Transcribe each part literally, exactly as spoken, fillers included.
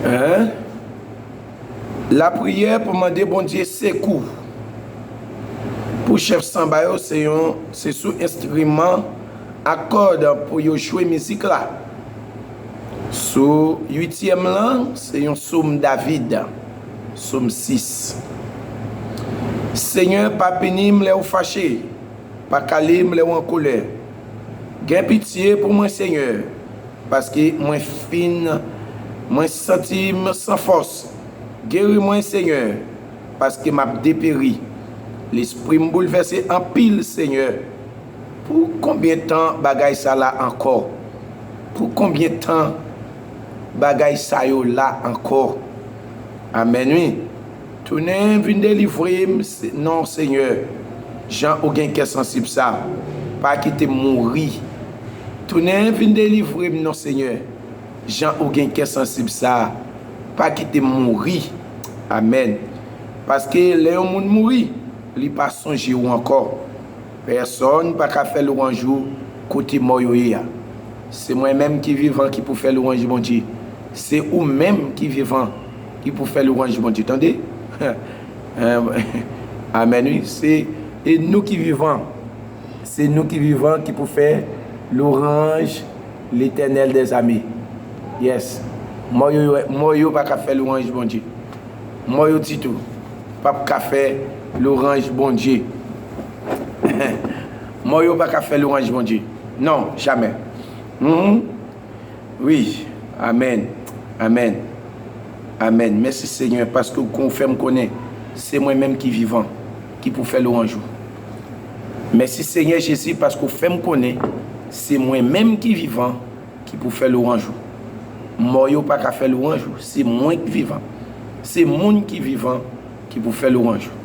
Hein? Lapriyè pou mande Bondye sekou. Pou chèf sanba yo, se yon, se sou enstriman a kòd pou yo jwe mizik la. Sou uityèm lan, se yon sòm David, sòm sis. Senyè, pa pini m lè w fache, pa kale m lè w an kolè. Gen pitye pou mwen, Senyè, paske mwen fin, mwen santi m san fòs. Geri mwen, Senyè, paske m ap deperi. Lespri m boulvèse anpil, Senyè. Pou konbyen tan bagay sa la ankò? Pou konbyen tan bagay sa yo la ankò? Amèn, wi. Tounen vin delivre m, se-, non, Senyè. Jan ou gen kè sansib sa, pa kite m mouri. Tounen vin delivre m, non, Senyè. Jan ou gen kè sansib sa, pa kite m mouri. Amèn. Paske lè yon moun mouri, li pa sonje w ankò. Pèsonn pa ka fè lwanj ou kote mò yo ye a. Se mwen menm ki vivan ki pou fè lwanj Bondye. Se ou menm ki vivan ki pou fè lwanj Bondye. Tande? Amèn, wi. Se, e nou ki vivan. Se nou ki vivan ki pou fè lwanj Letènèl dèzame. Yes. Mò yo, mò yo pa ka fè lwanj Bondye. Mò yo ditou p ap ka fè lwanj Bondye. Mò yo pa ka fè lwanj Bondye. Non, jamè. Mhm. Wi. Amèn. Amèn. Amèn. Mèsi, Senyè, paske w fè m konnen se mwen menm ki vivan, ki pou fè lwanj ou. Mèsi, Senyè Jezi, paske w fè m konnen se mwen menm ki vivan, ki pou fè lwanj ou. Mò yo pa ka fè lwanj ou, se mwen ki vivan. Se moun ki vivan ki pou fè lwanj ou.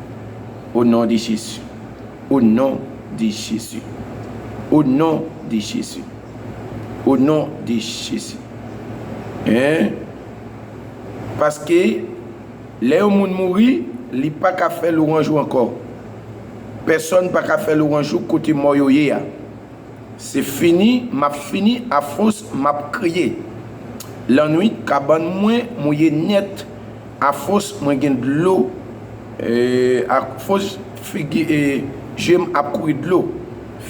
O non de Jezi. O non de Jezi. O non de Jezi. O non de Jezi. Hein? Paske lè yon moun mouri, li pa ka fè lwanj ou ankò. Pèsonn pa ka fè lwanj ou kote mò yo ye a. Se fini, m ap fini, afòs m ap kriye. Lannwit, kabann mwen mouye nèt, afòs mwen gen dlo, e, afòs figi, e, je m ap kouri dlo.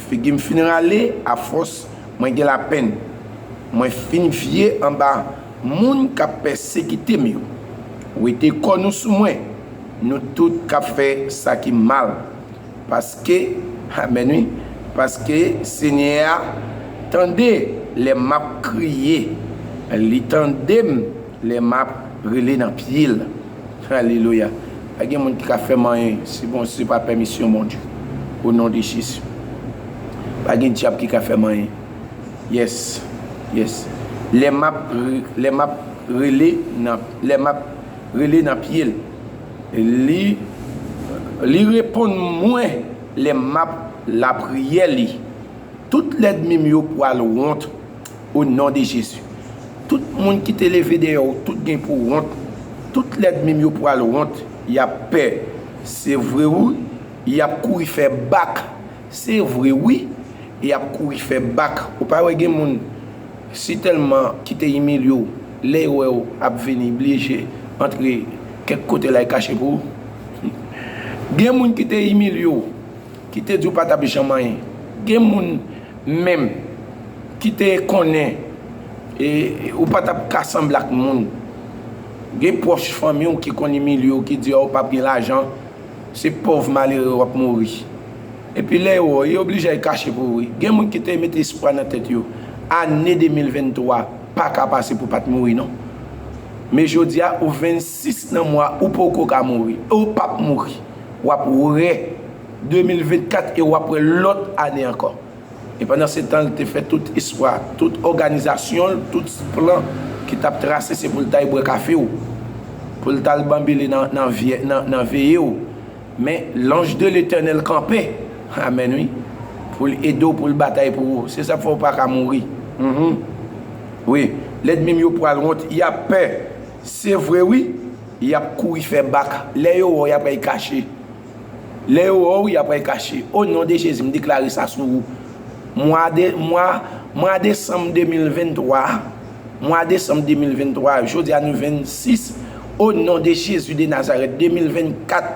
Figi m fin rale, afòs mwen gen lapenn. Mwen fin vye anba moun k ap pèsekite m yo. Wete kò nou sou mwen, nou tout k ap fè sa ki mal. Paske, amèn wi, paske Senyè a tande lè m ap kriye, li tande m lè m ap rele nan pye l. Alelouya. Pa gen moun ki ka fè m anyen si bon, se pa pèmisyon Bondye. O non de Jezi. Pa gen dyab ki ka fè m anyen. Yes. Yes. Lè m ap re-, lè m ap rele nan, lè m ap rele nan pye l, li, li reponn mwen lè m ap lapriyè li. Tout lènmi m yo pral wont o non de Jezi. Tout moun ki te leve dèyè w, tout gen pou wont. Tout lènmi m yo pral wont, y ap pè. Se vre wi, y ap kouri fè bak. Se vre wi, y ap kouri fè bak. Ou pa wè gen moun, si tèlman ki te imilye w, lè y wè w ap vini, blije antre kèk kote la, y kache pou ou. Gen moun ki te imilye w, ki te di w pa t ap janm anyen. Gen moun menm ki te konnen, e, ou pa t ap ka sanble ak moun. Gen pwòch fanmi w ki konn imilye w, ki di w p ap gen lajan, se pòv malere w ap mouri. Epi lè yo wè w, yo oblije al kache pou ou wi. Gen moun ki te mete espwa nan tèt yo, ane de mil venntwa pa ka pase pou pa t mouri non. Men jodi a, ou vennsis nan mwa, ou poko ka mouri. Ou p ap mouri. W ap wè de mil vennkat e w ap wè lòt ane ankò. E pandan se tan, li te fè tout espwa, tout òganizasyon l, tout plan ki t ap trase, se pou l t al bwè kafe w, pou l t al banbile nan, nan vye, nan, nan veye w. Men, l'ange de l'Éternel kanpe, amèn wi, pou l ede w, pou l batay pou ou. Se sa k fè w pa ka mouri. Mhm. Wi, lènmi m yo pral wont, y ap pè. Se vre wi, y ap kouri fè bak. Lè yo wè w, y ap al kache. Lè yo wè w, y ap al kache. O non de Jezi, m deklare sa sou ou. Mwa de, mwa, mwa desanm de mil venntwa a, Mwa desanm de mil venntwa, jodi a nou vennsis, o non de Jezi de Nazarèt, de mil vennkat,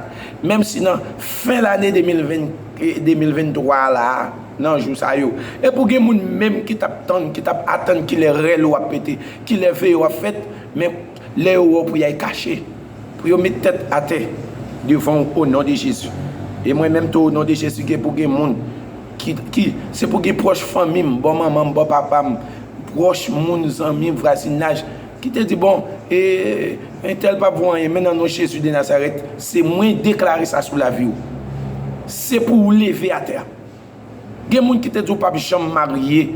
menm si nan fen lane de mil ven, de mil venntwa la, nan jou sa yo. E pou gen moun menm ki t ap tann, ki t ap atann kilè rèl ou ap pete, kilè veye w ap fèt, men lè yo wè w pou y al kache, pou yo met tèt atè devan w, o non de Jezi. E mwen menm tou, o non de Jezi, gen pou gen moun ki, ki, se pou gen pwòch fanmi m, bò manman m, bò papa m, pwòch moun, zanmi, vwazinaj, ki te di, bon, e, entèl p ap voye anyen, men nan non Jezi de Nazarèt, se mwen deklare sa sou lavi w. Se pou w leve atè a. Gen moun ki te di w p ap janm marye.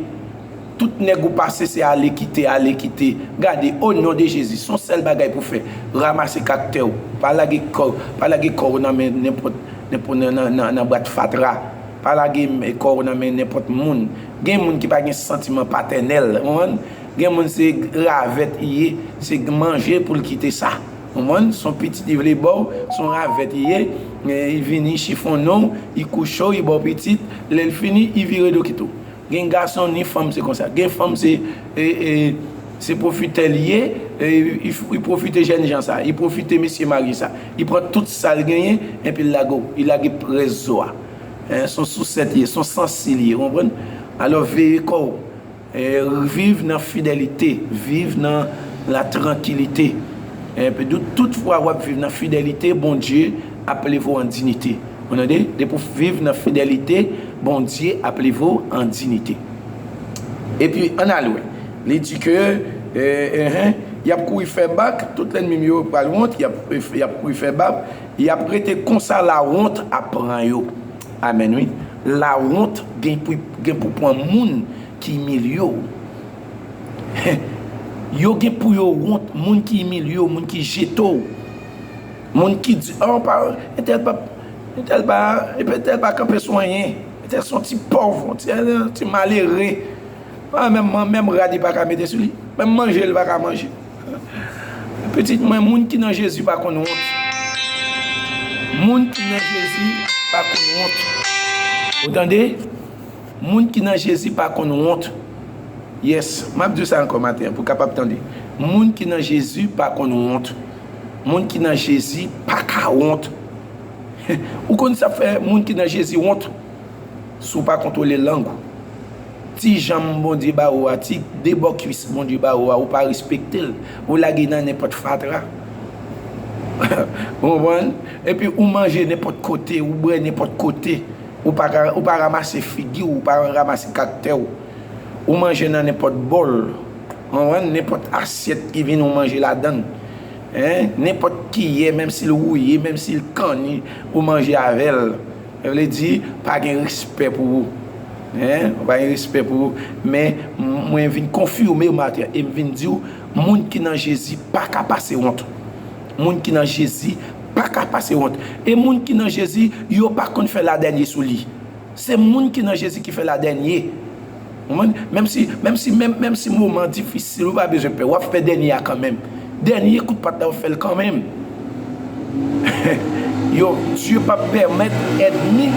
Tout nèg ou pase se ale kite, ale kite. Gade, o non de Jezi, se yon sèl bagay pou fè. Ranmase kaktè w. Pa lage kò, pa lage kò w nan men nenpòt, nenpòt, nan, nan, nan, nan bwat fatra. Pa lage kò w nan men nenpòt moun. Gen moun ki pa gen santiman patènèl, ou konprann? Gen moun se ravèt li ye, se manje pou l kite sa. Ou konprann? Se yon pitit li vle ba w, se yon ravèt li ye, e, li vini, li chifonnen w, li kouche w, li ba w pitit, lè l fini, li vire do kite w. Gen gason ni fanm se konsa. Gen fanm se, e, e, se pwofitè li ye, e, li, li pwofite jèn jan sa, li pwofite mesye marye sa. Li pran tout sa l genyen, epi l lage w, li lage rès zo a. Hein, se yon sousèt li ye, se yon sansi li ye, ou konprann? Alò, veye kò w. E, viv nan fidelite, viv nan la trankilite. E, de tout fwa w ap viv nan fidelite, Bondye ap leve w an dinite. Ou tande? Depi w viv nan fidelite, Bondye ap leve w an dinite. Epi, ann al wè. Li di ke, e, e, y ap kouri fè bak, tout lènmi m yo pral wont, y ap, y ap kouri fè bak, y ap rete konsa, lawont ap pran yo. Amèn, wi. Lawont gen pou, gen pou pran moun ki imilye w. Yo gen pou yo wont, moun ki imilye w, moun ki jete w. Moun ki di, oh, pa, entèl pa, entèl pa, entèl pa kanpe sou anyen. Entèl se yon ti pòv, yon ti, yon ti malere. Ah, menm, menm rad li pa ka mete sou li. Menm manje li pa ka manje. Pitit mwen, moun ki nan Jezi pa konn wont. Moun ki nan Jezi pa konn wont. Ou tande? Moun ki nan Jezi pa konn wont. Yes, m ap di w sa ankò maten an, pou w kapab tande. Moun ki nan Jezi pa konn wont. Moun ki nan Jezi pa ka wont. Ou konn sa k fè moun ki nan Jezi wont? Si w pa kontwole lang ou. Ti janm Bondye ba ou a, ti de bò kwis Bondye ba ou a, ou pa respekte l. Ou lage nan nenpòt fatra. Ou konprann? Epi ou manje nenpòt kote, ou bwè nenpòt kote. Ou pa ka, ou pa ranmase figi w, ou pa ranmase kaktè w. Ou manje nan nenpòt bòl. Ou konprann? Nenpòt asyèt ki vin, ou manje ladan l. Hein? Nenpòt kiyè, menm si l wouye, menm si l kanni, ou manje avè l. Sa vle di, pa gen respè pou ou. Hein? Pa gen respè pou ou. Men, m-, mwen vin konfime w maten an, e m vin di w, moun ki nan Jezi pa ka pase wont. Moun ki nan Jezi pa ka pase wont. E moun ki nan Jezi, yo pa konn fè ladènye sou li. Se moun ki nan Jezi ki fè ladènye. Ou konprann? Menm si, menm si, menm, menm si moman difisil, ou pa bezwen pè. W ap fè dènye a kanmenm. Dènye kout pat la, w ap fè l kanmenm. Yo, Dye p ap pèmèt ènmi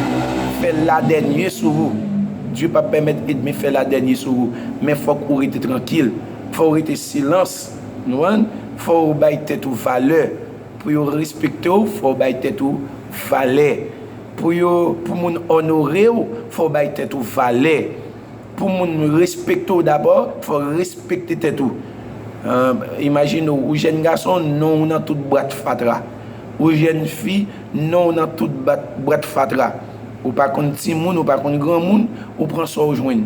fè ladènye sou ou. Dye p ap pèmèt ènmi fè ladènye sou ou. Men fòk ou rete trankil. Fò w rete silans. Ou konprann? Fò w bay tèt ou valè. Pou yo respekte w, fò w bay tèt ou valè. Pou yo, pou moun onore w, fò w bay tèt ou valè. Pou moun respekte w dabò, fò w respekte tèt ou. Ahn, imajine w, ou jèn gason, non w nan tout bwat fatra. Ou jèn fi, non w nan tout bat, bwat fatra. Ou pa konn timoun, ou pa konn granmoun, ou pran sa w jwenn.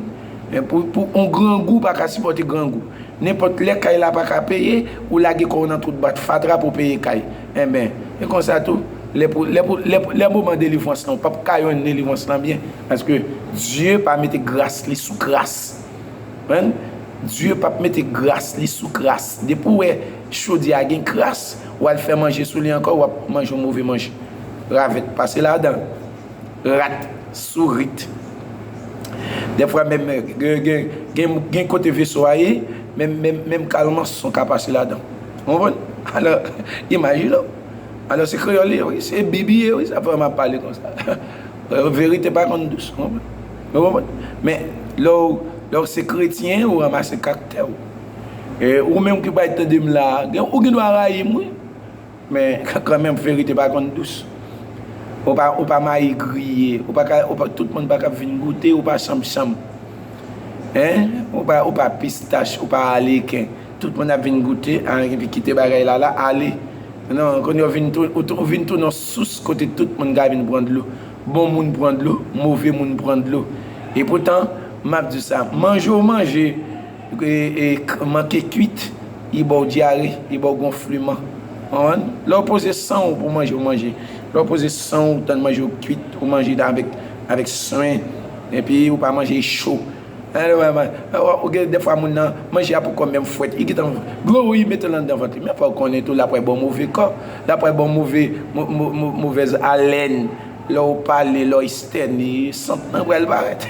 Men pou, pou yon grangou pa ka sipòte grangou. Nenpòt lè kay la pa ka peye, ou lage kò w nan tout bwat fatra pou w peye kay. Enben, e konsa tou, lè pou, lè pou, lè pou, lè moman delivrans lan, ou p ap ka jwenn delivrans lan byen. Paske Dye pa mete gras li sou kras. Konprann? Dye p ap mete gras li sou kras. Depi w wè chodyè a gen kras, w al fè manje sou li ankò, w ap manje yon move manje. Ravèt pase ladan. Rat, sourit. Dèfwa menm, gen, gen, gen, gen kote veso a ye, menm, menm, menm kalmanson ka pase ladan. Ou konprann? Alò, imajine w. Alò, se kreyòl li ye, wi, se Bib li ye, wi, sa fè m ap pale konsa. Verite pa konn dous, ou konprann? Ou konprann? Men, lè w, lè w se kretyen, ou ranmase kaktè w. E ou menm ki pral tande m la, gen, ou gen dwa rayi m, wi. Men, kanmenm, verite pa konn dous. Ou pa, ou pa mayi griye. Ou pa ka, ou pa, tout moun pa ka vin goute, ou pa chanm chanm. Hein? Ou pa, ou pa pistach, ou pa aleken. Tout moun ap vin goute, ah, epi kite bagay la, la, ale. Non, kounye a w vin tou-, ou tou-, ou vin tounen yon sous kote tout moun ka vin pran dlo. Bon moun pran dlo, move moun pran dlo. E poutan, m ap di w sa, manje w manje, e, e, k-, manke kwit, li ba w dyare, li ba w gonfleman. Konprann? Lè w poze san w pou manje w manje. Lè w poze san w, tann manje w kwit, ou manje l avèk, avèk swen. Epi ou pa manje cho. Alò, ou gen dèfwa moun nan, manje a poko menm fwèt. Li gentan gwo, wi, mete l anndan vant li. Men fò w konnen tou, l ap wè ba w move kò. L ap wè ba w move, mo-, mo-, mo-, movèz alèn. Lè w pale, lè w estène, sant lan pral parèt.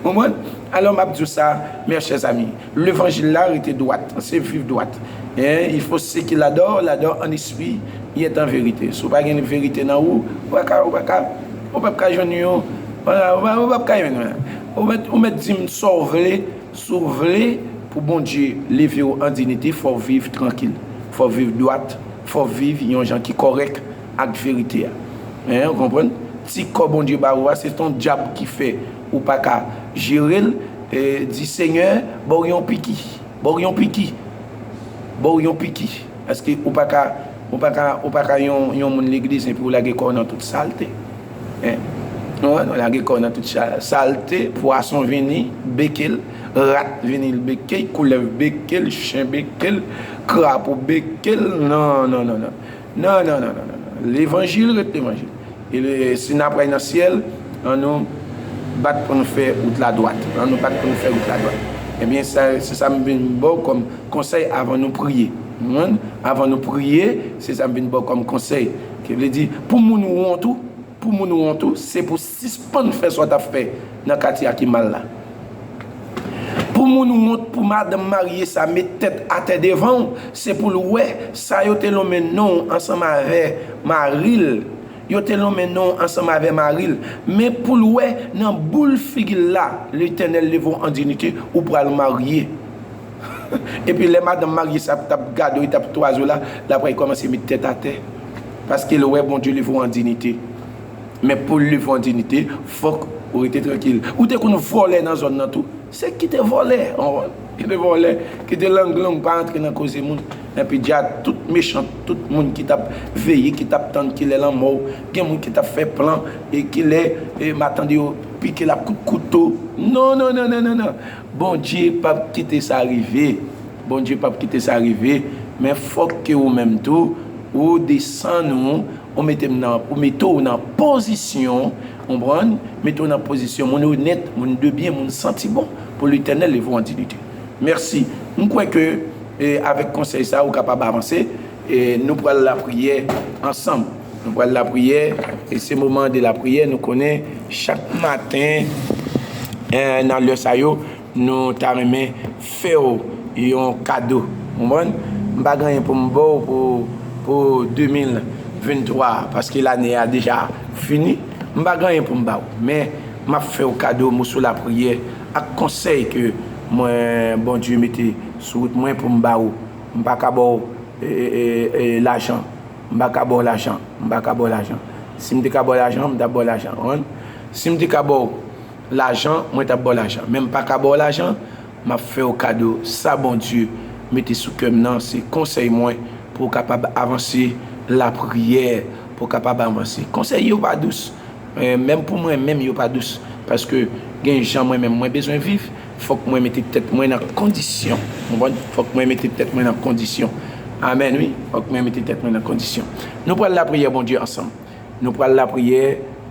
Konprann? Alò, m ap di w sa, mes chers amis, levanjil la rete dwat, se viv dwat. Hein, il faut ce qu'il adore, l'adore en esprit et en vérité. Si w pa gen verite nan ou, ou pa ka, ou pa ka, ou p ap ka jwenn yon, ou pa, ou pa, ou p ap ka jwenn yon. Ou mèt, ou mèt di m sa w vle, si w vle pou Bondye leve w an diyite, fò w viv trankil, fò w viv dwat, fò w viv yon jan ki kòrèk ak verite a. Hein, ou konprann? Ti kò Bondye ba ou a, se t on dyab ki fè ou pa ka jere l. E, di, Senyè, ba w yon piki, ba w yon piki, ba w yon piki. Paske ou pa ka, ou pa ka, ou pa ka yon, yon moun legliz epi ou lage kò w nan tout salte. Hein? Ou konprann? Ou lage kò w nan tout cha-, salte, pwason vini, beke l, rat vini, l beke l, koulèv beke l, chen beke l, krapo beke l. Non, non, non, non. Non, non, non, non, non, non. Levanjil ret levanjil. E le, si n ap pral nan syèl, ann nou bat pou nou fè wout la dwat. Ann nou bat pou nou fè wout la dwat. Ebyen, sa, se sa m vin ba w kòm konsèy avan nou priye. Ou konprann? Avan nou priye, se sa m vin ba w kòm konsèy. Ki vle di, pou moun ou wont ou, pou moun ou wont ou, se pou sispann fè sa w t ap fè nan katye a ki mal la. Pou moun ou wont, pou madanm marye sa met tèt atè devan w, se pou l wè sa yo te lonmen non w ansanm avè mari l. Yo te lonmen non w ansanm avè mari l. Men pou l wè nan boul figi l la, Letènèl leve w an diyite, ou pral marye. Epi lè madanm marye sa t ap gade w, t ap twaze w la, l ap kòmanse met tèt atè. Paske l wè Bondye leve w an diyite. Men pou l leve w an diyite, fòk ou rete trankil. Ou te konn vòlè nan zòn nan tou. Se kite vòlè. Kite vòlè. Kite lang long, pa antre nan koze moun. Epi di a tout mechan, tout moun ki t ap veye, ki t ap tann kilè lanmò w. Gen moun ki t ap fè plan, e kilè, e, m a tande yo pike l ak kout kouto. Non, non, non, non, non, non. Bondye p ap kite sa rive. Bondye p ap kite sa rive. Men fòk ke ou menm tou, ou desann ou, ou mete m nan, ou mete w nan pozisyon, konprann? Mete w nan pozisyon moun onèt, moun de byen, moun santi bon, pou Letènèl leve w an diyite. Mèsi. M kwè ke, e, avèk konsèy sa, ou kapab avanse. E nou pral lapriyè ansanm. Nou pral lapriyè, e se moman de lapriyè, nou konnen chak maten, e, nan lè sa yo, nou ta renmen fè w yon kado. Konprann? M pa gen anyen pou m ba w pou, pou de mil venntwa, paske lane a deja fini. M pa gen anyen pou m ba w. Men, m ap fè w kado moso lapriyè ak konsèy ke mwen, Bondye mete sou wout mwen pou m ba w. M pa ka ba w, e, e, e, e, lajan. M pa ka ba w lajan. M pa ka ba w lajan. Si m te ka ba w lajan, m t ap ba w lajan. Konprann? Si m te ka ba w lajan, mwen t ap ba w lajan. Men m pa ka ba w lajan, m ap fè w kado sa Bondye mete sou kè m nan, se konsèy mwen pou w kapab avanse lapriyè, pou w kapab avanse. Konsèy yo pa dous, men menm pou mwen menm yo pa dous, paske gen jan mwen menm mwen bezwen viv, fòk mwen mete tèt mwen nan kondisyon. Konprann? Fòk mwen mete tèt mwen nan kondisyon. Amèn, wi. Fòk mwen mete tèt mwen nan kondisyon. Nou pral lapriyè Bondye ansanm. Nou pral lapriyè,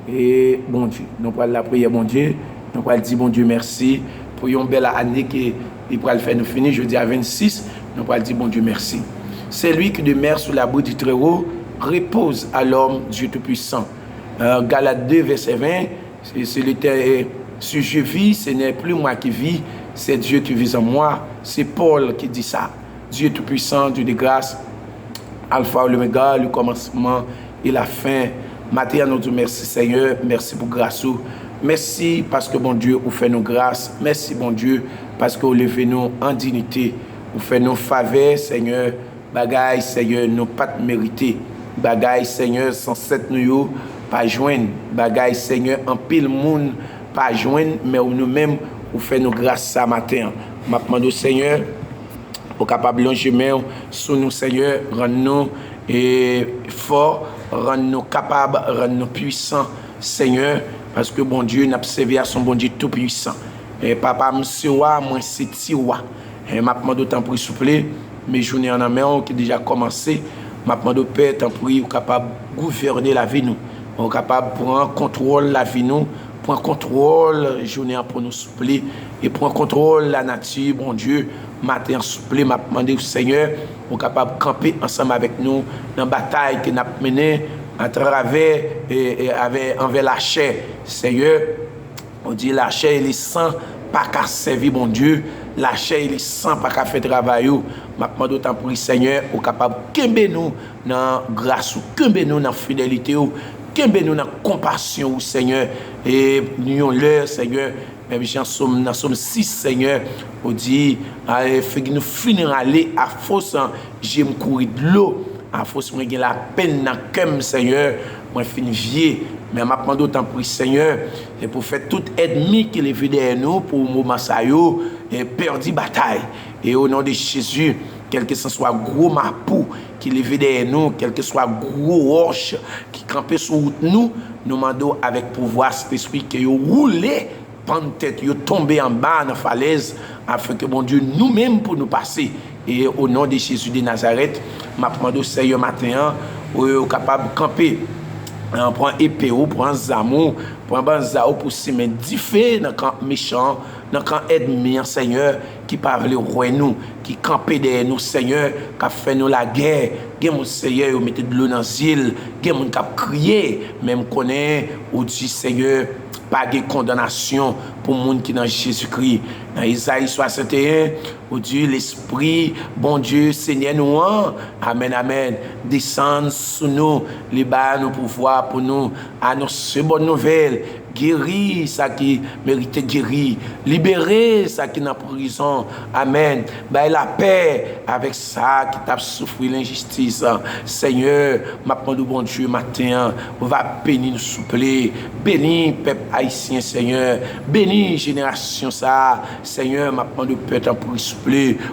e, Bondye. Nou pral lapriyè Bondye. Nou pral di Bondye mèsi pou yon bèl ane ke li pral fè nou fini jodi a vennsis. Nou pral di Bondye mèsi. C'est lui qui demeure sous l'abri du Très-Haut repose à l'ombre du Tout-Puissant. Euh, Galates deux, verset vingt, c'est, c'est l'Éternel. Si je vis, ce n'est plus moi qui vis, c'est Dieu qui vit en moi. C'est Paul qui dit ça. Dieu Tout-Puissant, Dieu de grâce, Alpha, l'Oméga, le commencement et la fin. Maten an, nou di w mèsi, Senyè. Mèsi pou gras ou. Mèsi paske, Bondye, ou fè nou gras. Mèsi, Bondye, paske ou leve nou an diyite. Ou fè nou favè, Senyè, bagay, Senyè, nou pa t merite. Bagay, Senyè, zansèt nou yo pa jwenn. Bagay, Senyè, anpil moun pa jwenn, men nou menm, ou fè nou gras sa maten an. M ap mande w, Senyè, pou w kapab lonje men w sou nou, Senyè, rann nou e fò, rann nou kapab, rann nou pwisan, Senyè, paske Bondye n ap sèvi a se yon Bondye toupwisan. E Papa m se wa, mwen se ti wa. E m ap mande w tanpri souple, men jounen an nan men w ki deja kòmanse. M ap mande w Pè tanpri ou kapab gouvène lavi nou. Ou kapab pran kontwòl lavi nou, pran kontwòl jounen an pou nou souple, e pran kontwòl lanati, Bondye, maten an souple, m ap mande w Senyè, ou kapab kanpe ansanm avèk nou nan batay ke n ap mennen atravè, e, e, avè, anvè lachè. Senyè, ou di lachè e lesan pa ka sèvi Bondye, lachè e lesan pa ka fè travay ou. M ap mande w tanpri Senyè, ou kapab kenbe nou nan gras ou, kenbe nou nan fidelite ou, kenbe nou nan konpasyon ou Senyè. E yon lè Senyè, menm jan Sòm, nan Sòm sis, Senyè, ou di, a, figi nou fin rale afòs je m kouri dlo, afòs mwen gen lapenn nan kè m, Senyè, mwen fin vye. Men m ap mande w tanpri, Senyè, e pou fè tout ènmi ki leve dèyè nou pou moman sa yo, e pèdi batay. E o non de Jezi, kèlkeswa gwo mapou ki leve dèyè nou, kèlkeswa gwo wòch ki kanpe sou wout nou, nou mande w avèk pouvwa Sentespri ke yo woule pann tèt yo tonbe anba nan falèz, afin ke Bondye nou menm pou nou pase. E o non de Jezi de Nazarèt, m ap mande w Senyè maten an, ou, ou kapab kanpe, pran epe ou, pran zam ou, pran banza ou pou simen dife nan kan mechan, nan kan ènmi an Senyè, ki pa vle wè nou, ki kanpe dèyè nou Senyè, k ap fè nou lagè. Gen moun Senyè yo mete dlo nan zye l, gen moun k ap kriye, men m konnen ou di Senyè, pa gen kondanasyon pou moun ki nan Jezikri. Nan Ezayi swasanteyen, ou di Lespri Bondye Senyè nou an, amèn, amèn, desann sou nou, li ba nou pouvwa pou nou anonse bòn nouvèl, geri sa ki merite geri, libere sa ki nan prizon, amèn, bay lapè avèk sa ki t ap soufri lenjistis. Senyè, m ap mande w, Bondye, maten an, ou va beni nou, souple. Beni pèp ayisyen, Senyè. Beni jenerasyon sa a. Senyè, m ap mande w, Pè, tanpri, souple.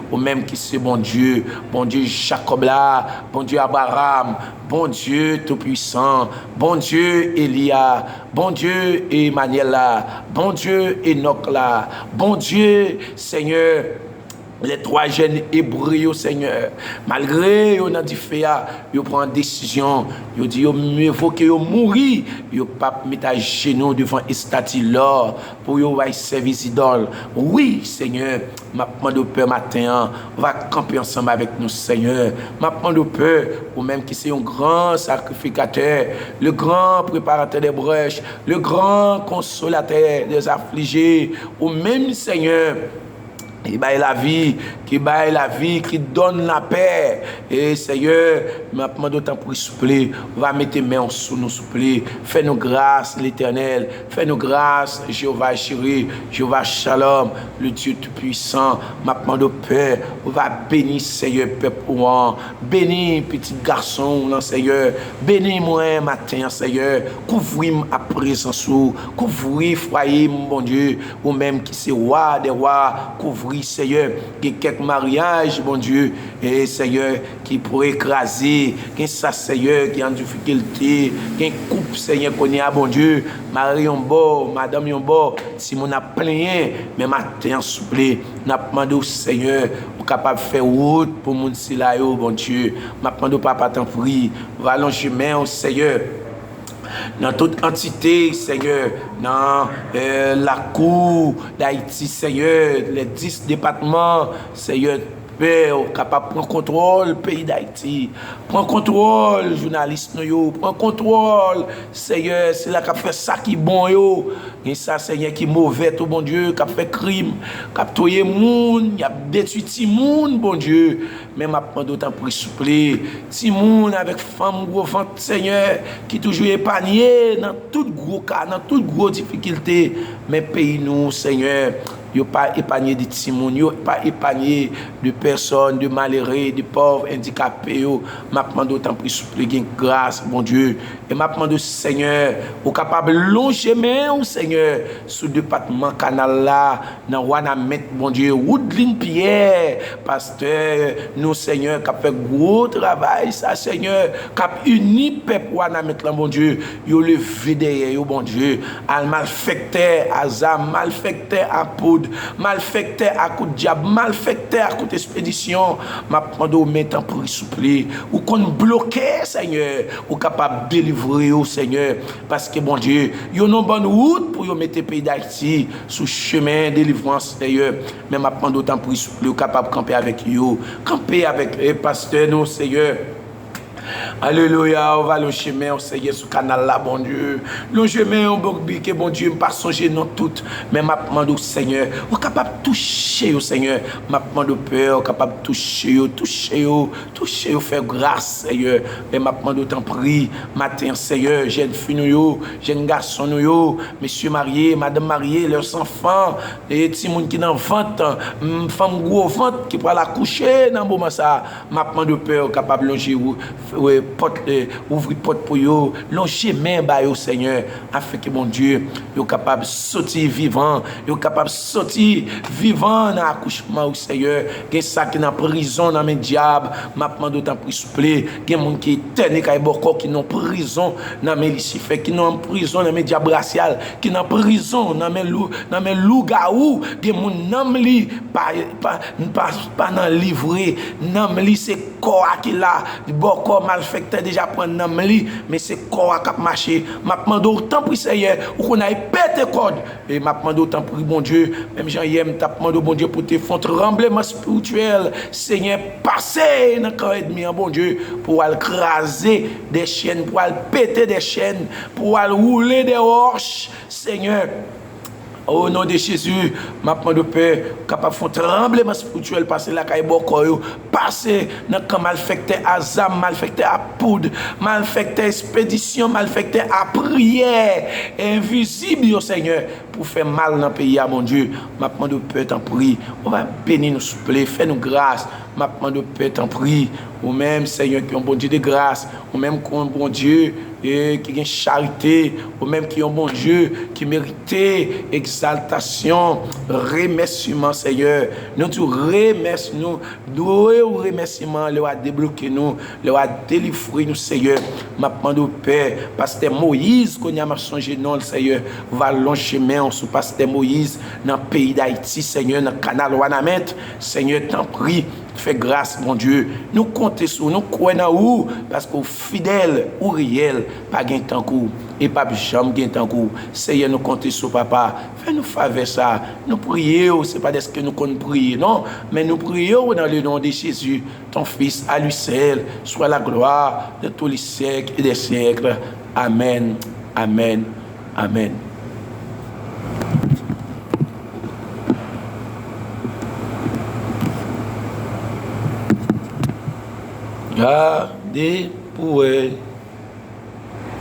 Ou menm ki se Bondye, Bondye Jakòb la, Bondye Abraram, Bondye Toupwisan, Bondye Eliya, Bondye Emanyèl la, Bondye Enòk la, Bondye, Senyè, les trois jeunes Hébreux yo, Senyè, malgre yo nan dife a, yo pran desizyon, yo di yo mye vo ke yo mouri, yo p ap met ajenou devan estati lò pou yo bay sèvis idòl. Wi, Senyè, m ap mande w, Pè, maten an, ou va kanpe ansanm avèk nou, Senyè. M ap mande w, Pè, ou menm ki se yon gran sakrifikatè, le grand préparateur des brèches, le grand consolateur des affligés, ou menm, Senyè, ki bay lavi, ki bay lavi, qui donne la paix. E Senyè, m ap mande w tanpri, souple, ou va mete men w sou nou, souple. Fè nou gras, Letènèl. Fè nou gras, Jewova Jire, Jewova Shalom, le Dieu Tout-Puissant. M ap mande w, Pè, ou va beni, Senyè, pèp ou an. Beni pitit gason w lan, Senyè. Beni mwen maten an, Senyè. Kouvri m ak prezans ou. Kouvri fwaye m, Bondye. Ou menm ki se Wa dè wa, kouvri, Senyè. Gen kèk maryaj, Bondye, e Senyè, ki pre kraze. Gen sa, Senyè, ki an difikilte. Gen koup, Senyè, kounye a, Bondye, mari yon bò, madanm yon bò, timoun ap plenyen, men maten an, souple, n ap mande w, Senyè, ou kapab fè wout pou moun sila yo, Bondye. M ap mande w, Papa, tanpri, ou va lonje men w, Senyè, nan tout antite, Senyè, nan, eh, lakou Dayiti, Senyè, les dix départements, Senyè, Pè, ou kapab pran kontwòl peyi Dayiti. Pran kontwòl jounalis nou yo. Pran kontwòl, Senyè, sila k ap fè sa ki bon yo. Gen sa, Senyè, ki move tou, Bondye, k ap fè krim, k ap touye moun, y ap detwi timoun, Bondye. Men m ap mande w, tanpri, souple, timoun avèk fanm gwo vant, Senyè, ki toujou epanye nan tout gwo ka, nan tout gwo difikilte. Men peyi nou, Senyè, Yo pa epanye de timoun, yo pa epanye de pèsòn, de malere, de pòv, endikape yo. M ap mande w, tanpri, souple, gen gras, Bondye. E m ap mande w, Senyè, ou kapab lonje men w, Senyè, sou depatman Kanal la, nan Wanament, Bondye. Woodlin Pierre, pastè nou, Senyè, k ap fè gwo travay sa, Senyè, k ap ini pèp Wanament lan, Bondye. Yo leve dèyè yo, Bondye. Al malfèktè a zam, malfèktè a poud, malfèktè a kout dyab, malfèktè a kout espedisyon. M ap mande w men, tanpri, souple. Ou konn bloke, Senyè. Ou kapab delivre yo, Senyè. Paske, Bondye, yo nan bòn wout pou yo mete peyi Dayiti sou chemen delivrans, Senyè. Men m ap mande w, tanpri, souple, ou kapab kanpe avèk yo. Kanpe avèk, eh, pastè nou, Senyè. Alelouya, ou va lonje men w, Senyè, sou kanal la, Bondye. Lonje men w, Bondye, ke Bondye, m pa sonje non tout, men m ap mande w, Senyè, ou kapab touche yo, Senyè. M ap mande w, Pè, ou kapab touche yo, touche yo, touche yo, fè gras, Senyè. Men m ap mande w, tanpri, maten an, Senyè, jèn fi nou yo, jèn gason nou yo, mesye marye, madanm marye, lè zanfan, e timoun ki nan vant, m, fanm gwo vant ki pral akouche nan moman sa a, m ap mande w, Pè, ou kapab lonje ou, ou, pòt, eh, ouvri pòt pou yo, lonje men ba yo, Senyè, afenke, Bondye, yo kapab soti vivan, yo kapab soti vivan nan akouchman yo, Senyè. Gen sa ki nan prizon nan men dyab, m ap mande w, tanpri, souple. Gen moun ki etène kay bòkò, ki nan prizon nan men Lisifè, ki nan prizon nan men dyab rasyal, ki nan prizon nan men lou-, nan men lougawou. Gen moun nanm li pa, pa, pa, pa nan li vre. Nanm li se kò a ki la. Bòkò, malfèktè deja pran nanm li, men se kò a k ap mache. M ap mande w, tanpri, Senyè, ou konn al pete kòd. E m ap mande w, tanpri, Bondye, menm jan yè m t ap mande w, Bondye, pou te fè yon tranbleman espirityèl, Senyè, pase nan kan ènmi an, Bondye, pou w al kraze de chèn, pou w al pete de chèn, pou w al woule de wòch, Senyè. O non de Jezi, m ap mande w, Pè, ou kapab fè yon tranbleman espirityèl, pase lakay bòkò yo, pase nan kan malfèktè a zam, malfèktè a poud, malfèktè espedisyon, malfèktè a priyè envizib yo, Senyè, pou fè mal nan peyi a, Bondye. M ap mande w, Pè, tanpri, ou va beni nou, souple, fè nou gras. M ap mande w, Pè, tanpri, ou menm, Senyè, ki yon Bondye de gras, ou menm ki yon Bondye, e, ki gen charite, ou menm ki yon Bondye ki merite egzaltasyon, remèsiman, Senyè. Nou di w remèsi-, nou dwe w remèsiman lè w a debloke nou, lè w a delivre nou, Senyè. M ap mande w, Pè, pastè Moyiz, kounye a m ap sonje non l, Senyè, ou va lonje men w sou pastè Moyiz nan peyi Dayiti, Senyè, nan kanal Wanament. Senyè, tanpri, fè gras, Bondye. Nou konte sou ou, nou kwè nan ou, paske ou fidèl, ou reyèl, pa gen tankou w, e p ap janm gen tankou w. Senyè, nou konte sou ou, Papa. Fè nou favè sa. Nou priye w, se pa dèske nou konn priye, non, men nou priye w dans le nom de Jésus, ton Fils, à lui seul soit la gloire dans tous les siècles et des siècles. Amèn, amèn, amèn. Gade pou wè.